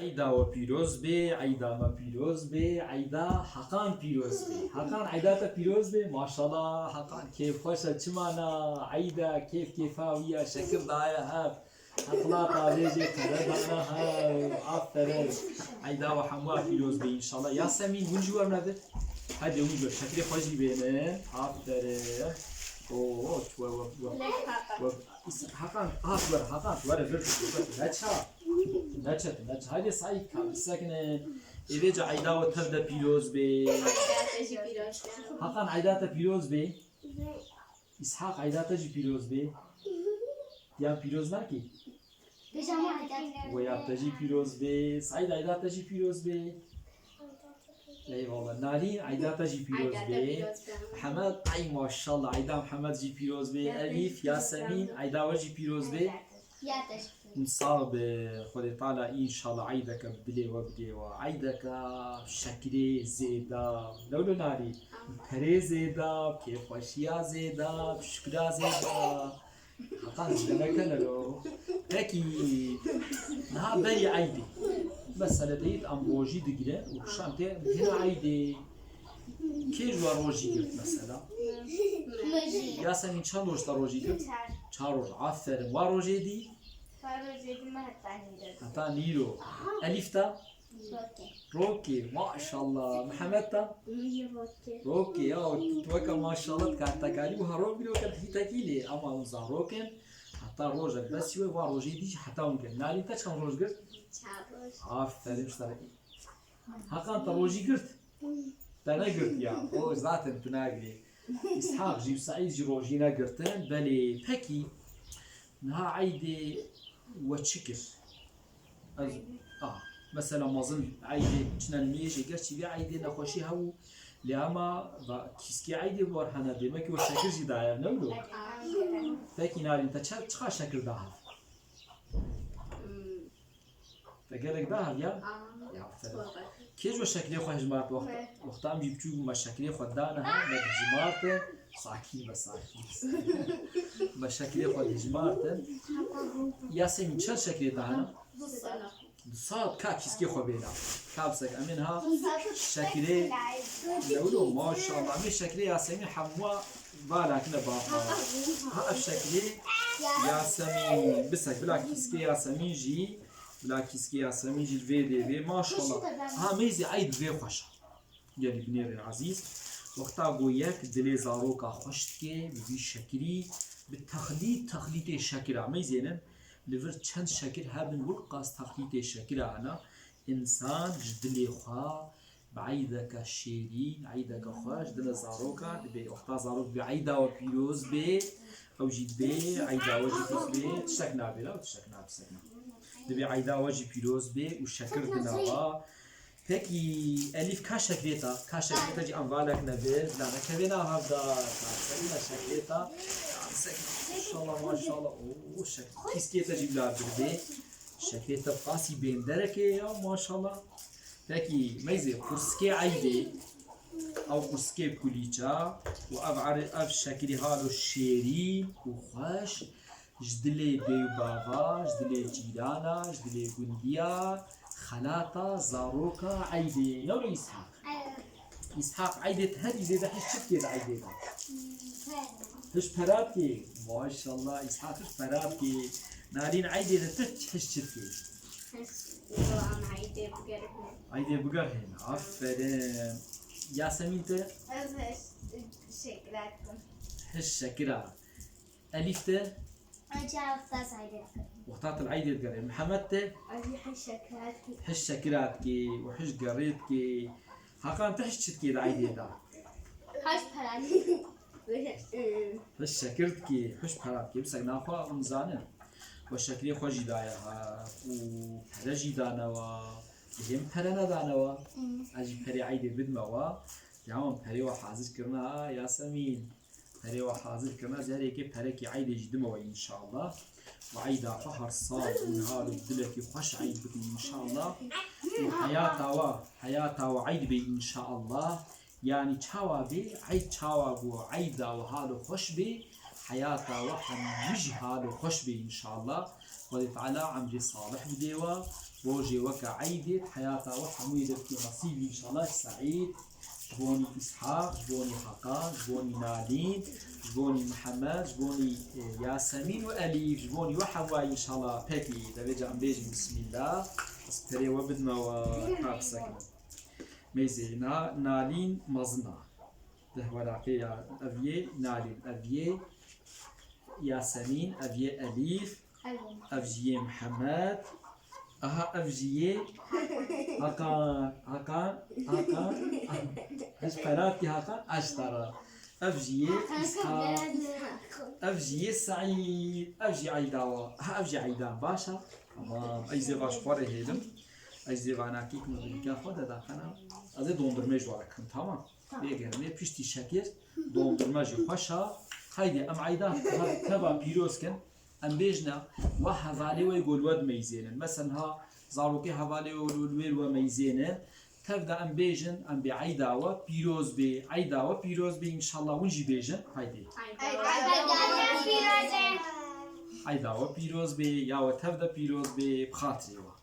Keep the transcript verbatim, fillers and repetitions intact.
Eyda we pîroz bê, eyda me pîroz bê, eyda Heqan pîroz bê. Heqan, eyda te pîroz bê. Maşallah, Heqan kêfxweş e, çima na? Eyd e, kêf kêfa wî ye, şekir daye hev. Heqlata vê jê pere dane hev. Aferin. Eyda we hemû pîroz bê înşallah. Yasemîn, hûn jî werne vir. Hadi hûn jî şekirê xwe jî bêne. Aferin. Oo, we, we, we, we. Heqan, hat were, Heqan, were vir. Neça. Neçe, neçe. Haydi Saîd, ka bisekine. Ê vêca eyda we tev de pîroz bê. Eyda te jî pîroz bê. Heqan, eyda te pîroz bê. Îshaq, eyda te jî pîroz bê. Yan pîroz nakî? Pijama eyda te. Weya te jî pîroz bê. Saîd, eyda te jî pîroz bê. Eyvallah. Nalîn, eyda te jî pîroz bê. Eyda te pîroz bê. Hemed, ay maşallah, eyda Hemed jî pîroz bê. Eyda te jî pîroz bê. Elîf, Yasemîn, eyda we jî pîroz bê. Eyda te. Hûn sax be, Xwedê Teala înşallah eydeke bi dilê we bidê we. Eydeke şekirê zêda, ne wilo Nalîn? Perê zêda, kêfxweşiya zêda, şukira zêda. Heqan, demeke ne lo. Pekî, niha berî eydê. Mesele deyît em rojî digire û kişan tê hina eydê. Kê ji we rojî girt mesela? Min jî. Yasemîn çend roj te rojî girt? Çar. Çar roj. Aferin. Wa rojê dî? Wa rojê dî me heta nîro. Heta nîro. Elîf te? Rokê. Rokê. Maşallah. Mihemed te? Min jî rokê. Rokê ya. Tu weke maşallah dikar tekarî û herok bîro ke hîtekî lê. Ama hûn zarok in. Heta rojek besî we, wa rojê dî jî heta hûn girt. Nalîn te çend roj girt? Çar roj. Aferin ji te re. Heqan te rojî girt? Te negirt ya. O zaten tu nagirê. Îshaq jî û Seîd jî rojî negirtin. Belê pekî niha eydê we çi kir? Ez, a, mesela mezin eydê çine nimêjê, gerçî vê eydê nexweşî hebû, lê hema va kîskê eydê war hene, demek ki we şekir jî daye, ne wilo? Pekî Nalîn, te çi, çiqa şekir da hev? Te gelek da hev ya? Ya, aferin. Kê ji we şekilê xwe hijmart? Wext-, wexta em jî biçûk bûn, me şekilê xwe dane hev, me dijmartin. Sakîn be, sakîn. Me şekilê xwe dijmartin. Yasemîn, çend şekilê te hene? Du sed. Ka kîskê xwe bêna. Ka bisek, em ên ha şekilê, ne wilo, maşallah. Em ê şekilê Yasemîn hemûa valakine baxa. Ha ev şekilê Yasemîn. Bisek, bila kîskê Yasemîn jî Bila kîskê Yasemîn jî li vê dê bê. Maşallah. Ha, mêzê eyd vê xweş e. Gelî binêrên ezîz. Wexta ku yek dilê zaroka xweş dike, bi vî şekilî, bi texlît, texlîtê şekira. Mêzênin, li vir çend şekir hebin, wilqas texlîtê şekira hene. Însan ji dilê xwe, Bi eydeke şêrîn, eydeke xweş, dile zaroka, dibê wexta zarok dibê eyda we pîroz bê, ew jî dibê eyda we jî pîroz bê, tiştek nabê la, tiştek nabê, tiştek nabê. Dibê eyda we jî pîroz bê û şekir dine wa. Pekî Elîf, ka şekirê ta, ka şekirê ta jî em valek nebir, bila nekevê nav hevdar, ka şekirê ta, ya, sek-, maşallah, maşallah, o, şek-, kîskê te jî bila birdê, şekirê te qasî bênderekê ya, maşallah. Pekî, meyzê, qursikê eydê, ew qursikê kulîça û ev ere-, ev şekilî halo şêrîn û xweş, ji dilê bê û bava, ji dilê cîrana, ji dilê gundiya, xelata zaroka eydê. Ne wilo Îshaq? Îshaq, eydê te herî zêde hişt çi dikê di eydê de? Hişt pera dikê. Maşallah, Îshaq hişt pera dikê. Nalîn, eydê de tu hişt çi dikê? Hişt, em eydê bigerihne. Eydê bigerihne. Aferin. Yasemîn te? Ez hişt şekira dikim. Hişt şekira. Elîf te? Wexta til eydê digerê. Mihemed te? Hişt şekira dikê û hişt gerê dikê. Heqan, tu hişt çi dikê di eydê de? Hişt pera dikê. Hişt şekir dikê, hişt pera dikê. Bisek naxwe em zanin. We şekirê xwe jî daye ha û pere jî dane wa. Hêm pere nedane wa. Ez jî perê eydê bidime wa. Ya min perê we hazir kirine ha, Yasemîn. Perê we hazir kirine, ez her yekê perekî eydê jî dime we înşallah. Û eyda xwe her sal û niha li dilekî xweş eyd bikin înşallah. Û heyata we, heyata we eyd bê înşallah. Yanî çawa bê, eyd çawa ku eyda we halo xweş bê, heyata we hemî jî halo xweş bê înşallah. Xwedê Teala emrê salih bidê we, rojê weke eydê di heyata we hemûyê de bikê nesîb înşallah. Seîd, ji bonî Îshaq, ji bonî Hakan, ji bonî Nalîn, ji bonî Mihemed, ji bonî, e, Yasemîn û Elîf, ji bonî we hemûya înşallah pekî. De vêca em bêjin bismîllah. Ez perê we bidime we ka bisekinin. Meyzê na, Nalîn mezin a. Di weraqê ya ev yê Nalîn, ev yê Yasemîn, ev yê Elîf, ev jî yê Mihemed. Aha, ev jî yê Hakan, Hakan, Hakan. Hiç peratî Hakan, eştara. Ev jî yê Îshaq, ev jî yê Seîd, ev jî eyda wa. Ha, ev jî eyda. Baş a. Tamam. Ez zêva ji xwe re hêlim. Ez zêva nakîk min bi nika xwe de daxena. Ez ê dondurmê ji we re kirim, tamam. Bê germê, piştî şekir, dondurme jî xweş a. Haydê, em eyda teva pîroz kin. Em bêjne, we hevalê we go li we dimeyzênin. Mesela ha zarokê hevalê we li wê li we meyzênin. Tev de em bêjin, em bê eyda we pîroz bê, eyda we pîroz bê, înşallah hûn jî bêjin. Haydê. Eyda we pîroz bê, ya we tev de pîroz bê, bi xatirê we.